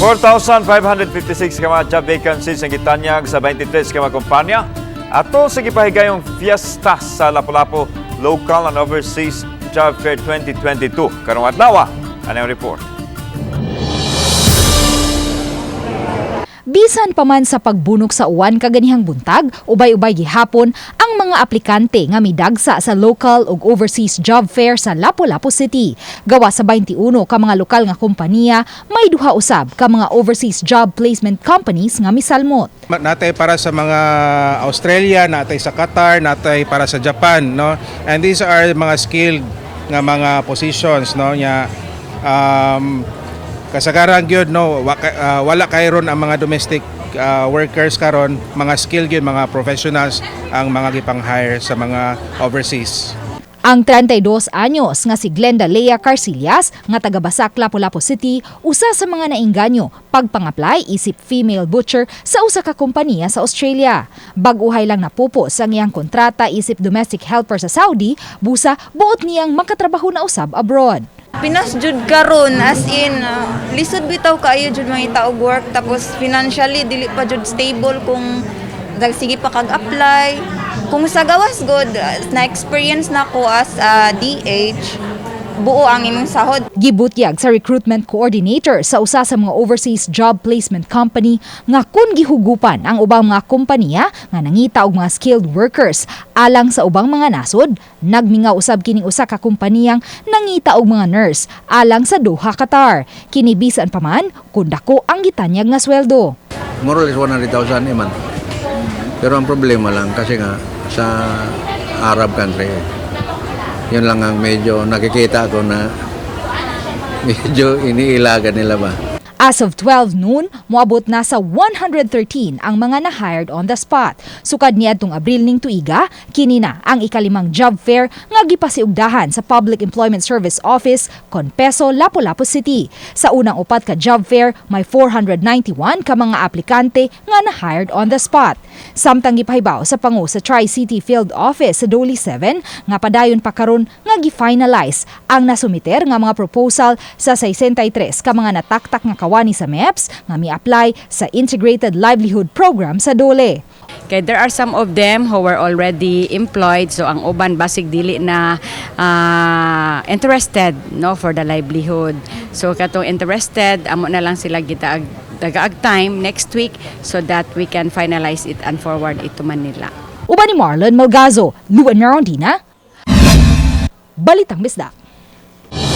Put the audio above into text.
4,556 ka mga job vacancies ang gitanyag sa 23 ka mga kumpanya ato sa gipahigayong fiesta sa Lapu-Lapu Local and Overseas Job Fair 2022. Karong adlaw, ano ang report? Bisan pa man sa pagbunok sa uwan kaganihang buntag, ubay-ubay gihapon ang mga aplikante nga midagsa sa local ug overseas job fair sa Lapu-Lapu City. Gawa sa 21 ka mga lokal nga kompanya, may duha usab ka mga overseas job placement companies nga misalmot. Natay para sa mga Australia, natay sa Qatar, natay para sa Japan, no? And these are mga skilled nga mga positions, no? Nya kasagaran gyud, no, wala kay ron ang mga domestic workers karon, mga skilled gyud, mga professionals ang mga gipang-hire sa mga overseas. Ang 32 anyos nga si Glenda Lea Carcillas nga taga Basak, Lapu-Lapu City, usa sa mga nainganyo pagpang-apply isip female butcher sa usa ka kompanya sa Australia. Bag-uhay lang napupos ang iyang kontrata isip domestic helper sa Saudi, busa buot niyang makatrabaho na usab abroad. Pinas jud karon, as in lisod bitaw kaayo jud mangita og work, tapos financially dili pa jud stable kung sige pa kag apply. Kung sa gawas god, na experience na ko as a DH, buo ang imong sahod. Gibutyag sa recruitment coordinator sa usa sa mga overseas job placement company nga kun gihugupan ang ubang mga kompanya nga nangita og mga skilled workers alang sa ubang mga nasod, nagmingaw usab kining usa ka kompaniyang nangita og mga nurse alang sa Doha, Qatar. Kini bisan pa man kun dako ang gitanyag nga sweldo. More or less 100,000 a month. Pero ang problema lang kasi nga sa Arab country, yun lang ang medyo nakikita ko na medyo iniilagan nila ba. As of 12 noon, moabot na sa 113 ang mga na-hired on the spot. Sukad niadtong Abril ning tuiga, kini na ang ikalimang job fair nga gipasiugdahan sa Public Employment Service Office, Conpeso, Lapu-Lapu City. Sa unang upat ka job fair, may 491 ka mga aplikante nga na-hired on the spot. Samtang gipahibaw sa pangu sa Tri-City Field Office sa DOLE 7 nga padayon pa karon nga gi-finalize ang nasumiter nga mga proposal sa 63 ka mga nataktak nga kawani sa MEPS nga mi-apply sa Integrated Livelihood Program sa DOLE. Okay, there are some of them who were already employed, so ang uban basig dili na interested, no, for the livelihood. So katong interested, amo na lang sila gitaag tagaag time next week so that we can finalize it and forward it to Manila. Uban ni Marlon Malgazo, Luan Merondina, Balitang Bisdak.